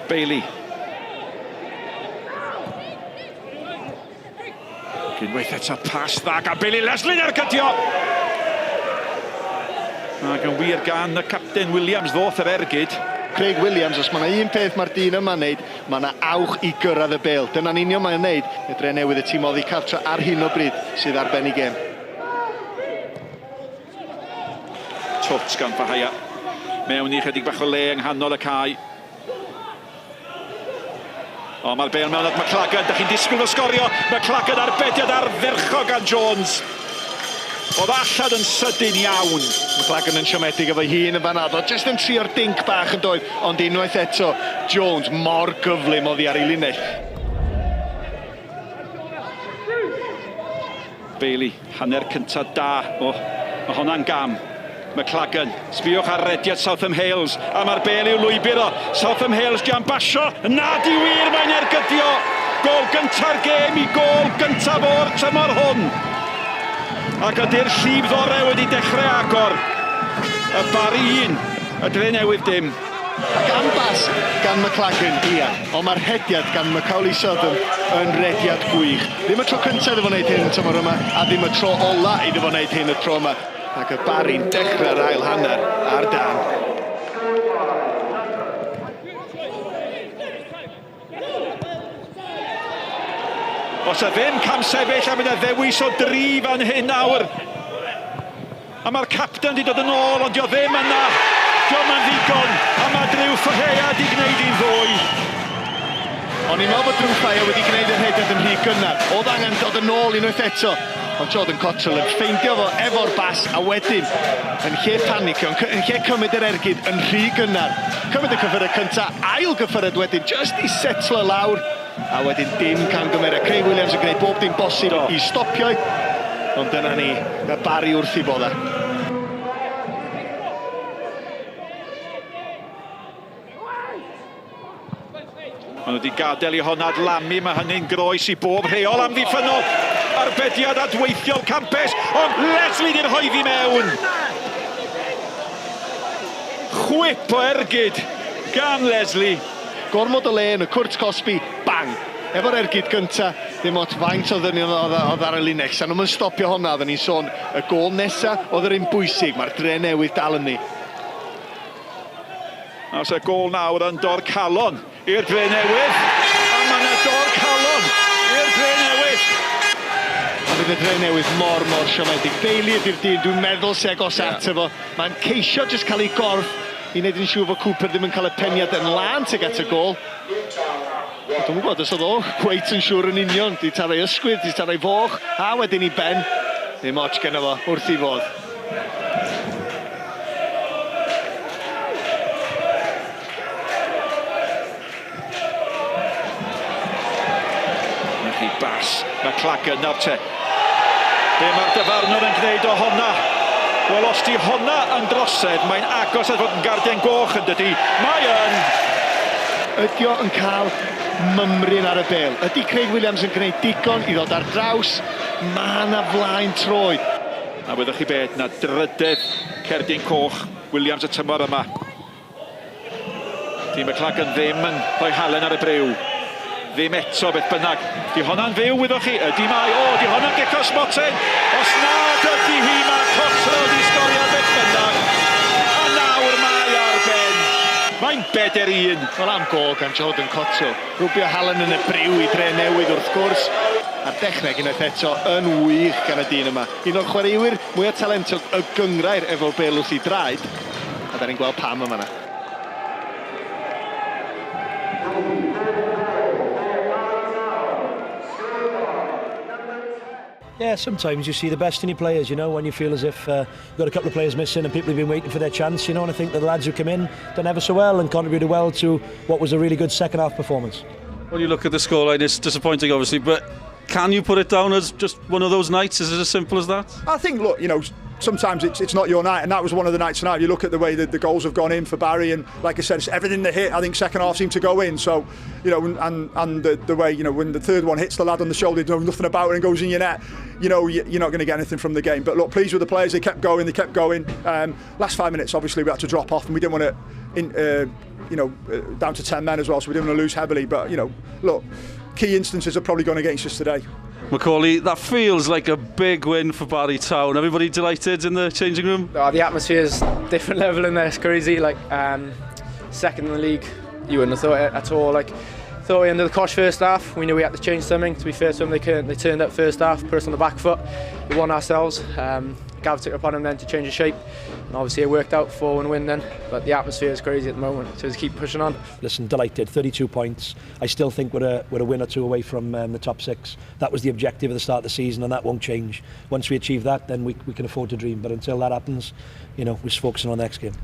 Bailey. Unwaith eto pas dda gan Bailey Leslie ar gydio! Ac yn wir gan y capten Williams ddoth yr ergyd. Craig Williams, os mae yna un peth mae'r dyn yma'n neud, mae yna awch i gyrraedd y bêl. Dyna'n union mae'n neud. Y Dre Newydd y tîm oddi cartra ar hyn o bryd sydd ar ben ei gêm. Twt gan Fahaia. Mewn i chydig bach o le yng nghanol y cae. O, mae'r bêl mewn at McLagan. Da chi'n disgwyl fo sgorio. McLagan arbediad ardderchog gan Jones. Oedd allan yn sydyn iawn. McLagan yn siomedig efo'i hun yn fan'na. Oedd o jyst yn trio'r dinc bach yn doedd, ond unwaith eto, Jones mor gyflym oddi ar ei linell. Bailey, hanner cynta da. O, mae honna'n gam. McLagan, sbïwch ar rediad Southam Hales, a mae'r bêl i'w lwybr o. Southam Hales di am basio, na di wir, mae'n ergydio. Gôl gynta'r gêm i gôl gyntaf o'r tymor hwn. Ac ydy'r llif ddore wedi dechrau agor. Y Barri 1, y Dre Newydd dim. Ac am bas gan McLagan, ia, ond mae'r rhediad gan Macaulay Southam yn rediad gwych. Ddim y tro cyntaf iddo fo wneud hyn y tymor yma, a ddim y tro ola iddo fo wneud hyn y tro yma. Ac y Barri'n dechrau'r ail hanner ar dân. Os y ddim camsefyll a mynd â ddewis o dri fan hyn nawr. A mae'r capten wedi dod yn ôl, ond dio ddim yna. Dio'm yn ddigon, a mae Drew Fahea wedi gwneud hi'n ddwy. O'n i'n meddwl bod Drew Fahea wedi gwneud y rhediad yn rhy gynnar. Oedd angen dod yn ôl unwaith eto. Ond Jordan Cottrell yn ffeindio fo efo'r bas, a wedyn, yn lle panicio, yn lle cymryd yr ergyd yn rhy gynnar, cymryd y cyffyrdd cynta, ail gyffyrdd wedyn, jyst i setlo lawr, a wedyn dim camgymeriad. Craig Williams yn gwneud bob dim bosib i stopio, ond dyna ni, y Barri wrth i bodda. Maen nhw wedi gadael i honna adlamu, mae hynny'n groes i bob rheol amddiffynnol. Arbediad adweithiol campus, ond Leslie di'r rhoi fi mewn. Chwip o ergyd gan Leslie. Gormod o le yn y cwrt cosbi, bang! Efo'r ergyd gynta, ddim ots faint o ddynion oedd ar y linell, sa nhw'm yn stopio honna, oedden ni'n sôn y gôl nesa oedd yr un bwysig, mae'r Dre Newydd dal ynddi. Os y gôl nawr yn dor calon i'r Dre Newydd, a mae yna dor calon i'r Dre Newydd. A bydd y Dre Newydd mor, mor siomedig. Bailey ydy'r dyn dwi'n meddwl sy'n agos yeah. ato fo. Mae'n ceisio jyst cael ei gorff i wneud yn siŵr fod Cooper ddim yn cael y peniad yn lân tuag at y gôl. Dwi'm yn gwybod os oedd o cweit yn siŵr yn union. Di taro ei ysgwydd, di taro ei foch, a wedyn i ben. Ddim ots genno fo, wrth i fodd. Na chi bas, McLagan nawr te. Be mae'r dyfarnwr yn gwneud o honna? Wel, os di honna yn drosedd, mae'n agos at fod yn garden goch yn dydy. Mae yn! Ydy o yn cael mymryn ar y bêl? Ydy Craig Williams yn gwneud digon i ddod ar draws? Mae yna flaen troed. A wyddoch chi beth, na drydedd cerdyn coch Williams y tymor yma. Di McLagan ddim yn rhoi halen ar y briw. Ddim eto beth bynnag. Di honna'n fyw, wyddoch chi? Ydy mae. O, di honna'n gicio smotyn. Os nad ydy hi, mae Cottrell di sgorio beth bynnag. A nawr mae ar ben. Mae'n 4-1. Wel am gôl gan Jordan Cottrell. Rwbio halen yn y briw i Dre Newydd wrth gwrs. A'r dechneg unwaith eto yn wych gan y dyn yma. Un o'r chwaraewyr mwyaf talentog y gynghrair efo'r bêl wrth ei draed. A da ni'n gweld pam yn fanna. Yeah, sometimes you see the best in your players, you know, when you feel as if you've got a couple of players missing and people have been waiting for their chance, you know, and I think the lads who came in done ever so well and contributed well to what was a really good second half performance. When you look at the scoreline, it's disappointing, obviously, but can you put it down as just one of those nights? Is it as simple as that? I think, look, you know, sometimes it's not your night, and that was one of the nights tonight. You look at the way that the goals have gone in for Barry, and like I said, it's everything they hit, I think second half seemed to go in. So, you know, and the way, you know, when the third one hits the lad on the shoulder, you know nothing about it and goes in your net, you know, you're not going to get anything from the game. But look, pleased with the players, they kept going, they kept going. Last 5 minutes, obviously, we had to drop off, and we didn't want to you know, down to 10 men as well, so we didn't want to lose heavily. But, you know, look, key instances are probably going against us today. Macaulay, that feels like a big win for Barry Town. Everybody delighted in the changing room? Oh, the atmosphere is different level in there. It's crazy. Like second in the league, you wouldn't have thought it at all. Like thought we under the cosh first half. We knew we had to change something. To be fair to them, they turned up first half, put us on the back foot. We won ourselves. Gav took it upon him then to change the shape, and obviously it worked out 4-1 win then. But the atmosphere is crazy at the moment, so just keep pushing on. Listen, delighted, 32 points. I still think we're a win or two away from the top six. That was the objective at the start of the season, and that won't change. Once we achieve that, then we can afford to dream. But until that happens, you know, we're focusing on the next game.